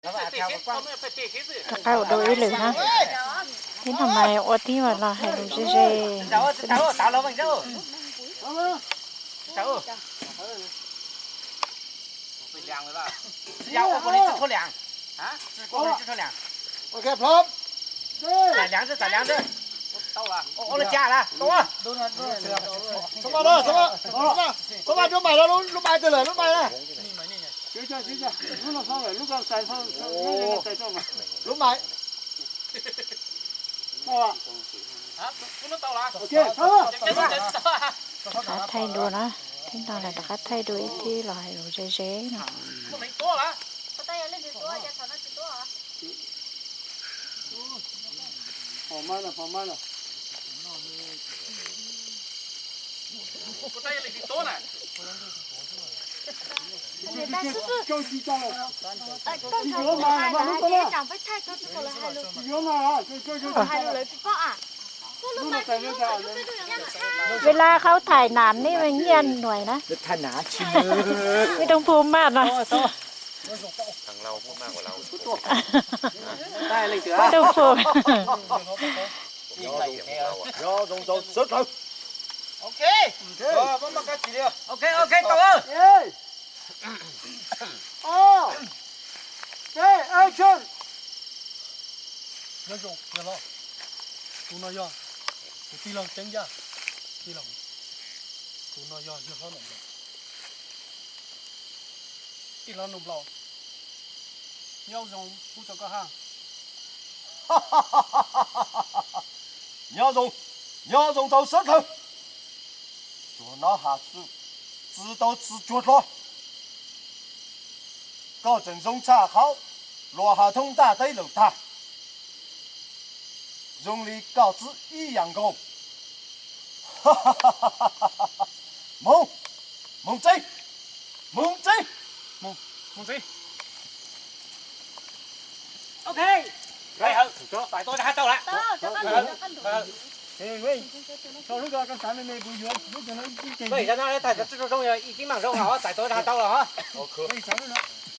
Rov qab ua dua ib lwm na. Tib no mas ua tib mas los hais lus ze ze. Txhob maj, txhob maj, txhob maj, lub mais na, lub mais na. Lub mais. Rov qab thaij dua na, tib no lawm rov qab thaij dua ib tib los hais lus ze ze no. Ua li cas koj thaij nam ne, nyiaj nuaim na. Mej Tooj Phu maj no. Mej Tooj Phu. Nyob zoo, yawg hlob. Tus no yog kuv tij laug Ceeb Yaj. Tij laug, tus no yog yawg hlob Nom Nplaum. Tij laug Nom Nplaum, nyob zoo pub rau koj hab. Nyob zoo, nyob zoo txaus sawv dlawg. Tsuag no has txwv tau txwv tsuag dlua. Koj tseem zoo tshaj qhov luag has thoob ntaj teb lawm tag. Zoo li koj txwv ib yam nkaus. Mus, mus tsev, mus tsev. Mus tsev. Ok. Txais tau rov qab tau lawm. Ib tib mam zoo, txais tau rov qab tau lawm.